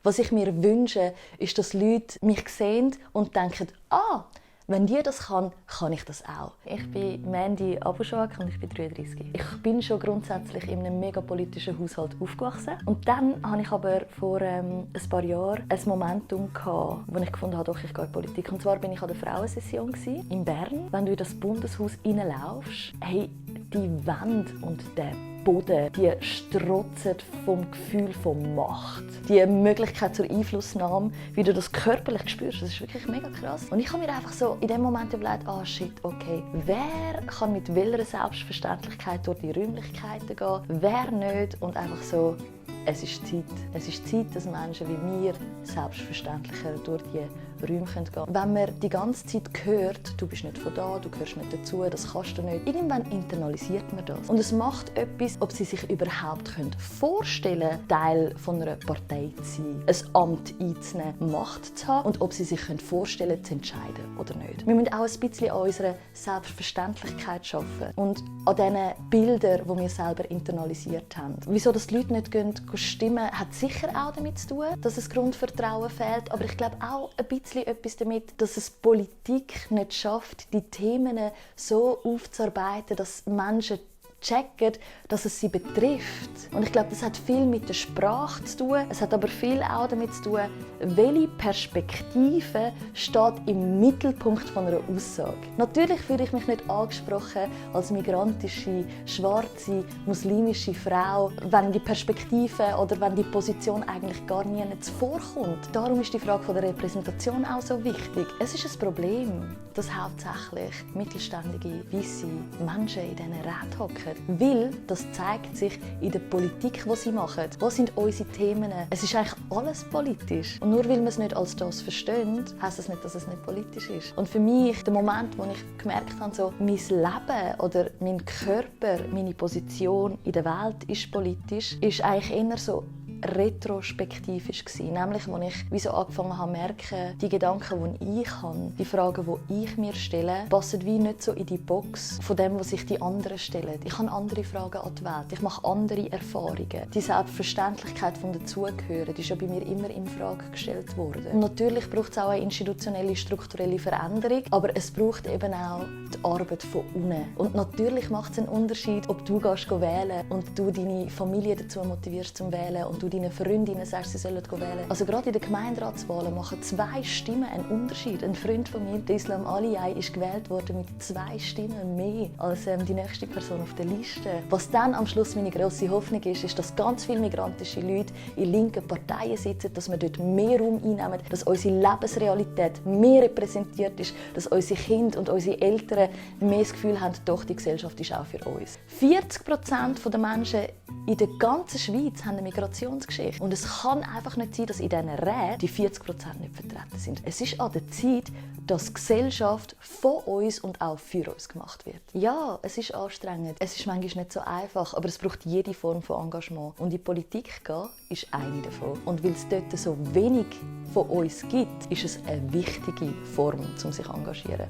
Was ich mir wünsche, ist, dass Leute mich sehen und denken, wenn die das kann ich das auch. Ich bin Mandy Abuschak und ich bin 33. Ich bin schon grundsätzlich in einem mega politischen Haushalt aufgewachsen. Und dann hatte ich aber vor ein paar Jahren ein Momentum, wo ich gefunden habe, doch, ich gehe in die Politik. Und zwar war ich an der Frauensession in Bern. Wenn du in das Bundeshaus reinlaufst, hey, die Wände und der Boden, die strotzen vom Gefühl von Macht. Die Möglichkeit zur Einflussnahme, wie du das körperlich spürst, das ist wirklich mega krass. Und ich habe mir einfach so in dem Moment überlegt, shit, okay, wer kann mit welcher Selbstverständlichkeit durch die Räumlichkeiten gehen, wer nicht, und einfach so, es ist Zeit. Es ist Zeit, dass Menschen wie wir selbstverständlicher durch die Räume gehen können. Wenn man die ganze Zeit hört, du bist nicht von da, du gehörst nicht dazu, das kannst du nicht, irgendwann internalisiert man das. Und es macht etwas, ob sie sich überhaupt vorstellen können, Teil von einer Partei zu sein, ein Amt einzunehmen, Macht zu haben, und ob sie sich vorstellen können, zu entscheiden oder nicht. Wir müssen auch ein bisschen an unserer Selbstverständlichkeit arbeiten und an diesen Bildern, die wir selber internalisiert haben. Wieso dass die Leute nicht stimmen, hat sicher auch damit zu tun, dass das Grundvertrauen fehlt, aber ich glaube auch ein bisschen etwas damit, dass es Politik nicht schafft, die Themen so aufzuarbeiten, dass Menschen checken, dass es sie betrifft. Und ich glaube, das hat viel mit der Sprache zu tun. Es hat aber viel auch damit zu tun, welche Perspektive steht im Mittelpunkt von einer Aussage. Natürlich fühle ich mich nicht angesprochen als migrantische, schwarze, muslimische Frau, wenn die Perspektive oder wenn die Position eigentlich gar nie vorkommt. Darum ist die Frage von der Repräsentation auch so wichtig. Es ist ein Problem, dass hauptsächlich mittelständige, weisse Menschen in diesen Räten hocken. Weil das zeigt sich in der Politik, die sie machen. Was sind unsere Themen? Es ist eigentlich alles politisch. Und nur weil man es nicht als das versteht, heisst das nicht, dass es nicht politisch ist. Und für mich, der Moment, wo ich gemerkt habe, so, mein Leben oder mein Körper, meine Position in der Welt ist politisch, ist eigentlich eher so retrospektivisch gewesen. Nämlich, als ich wie so angefangen habe zu merken, die Gedanken, die ich habe, die Fragen, die ich mir stelle, passen wie nicht so in die Box von dem, was sich die anderen stellen. Ich habe andere Fragen an die Welt, ich mache andere Erfahrungen. Die Selbstverständlichkeit vom Dazugehören ist ja bei mir immer in Frage gestellt worden. Und natürlich braucht es auch eine institutionelle, strukturelle Veränderung, aber es braucht eben auch die Arbeit von unten. Und natürlich macht es einen Unterschied, ob du wählen und du deine Familie dazu motivierst zum Wählen und du deinen Freundinnen sagst, sie sollen wählen. Also gerade in den Gemeinderatswahlen machen 2 Stimmen einen Unterschied. Ein Freund von mir, Islam Aliyai, ist gewählt worden mit 2 Stimmen mehr als die nächste Person auf der Liste. Was dann am Schluss meine grosse Hoffnung ist, dass ganz viele migrantische Leute in linken Parteien sitzen, dass wir dort mehr Raum einnehmen, dass unsere Lebensrealität mehr repräsentiert ist, dass unsere Kinder und unsere Eltern mehr das Gefühl haben, doch, die Gesellschaft ist auch für uns. 40% der Menschen in der ganzen Schweiz haben eine Migrationsgeschichte. Und es kann einfach nicht sein, dass in diesen Räten die 40% nicht vertreten sind. Es ist an der Zeit, dass die Gesellschaft von uns und auch für uns gemacht wird. Ja, es ist anstrengend, es ist manchmal nicht so einfach, aber es braucht jede Form von Engagement. Und in die Politik gehen ist eine davon. Und weil es dort so wenig von uns gibt, ist es eine wichtige Form, um sich zu engagieren.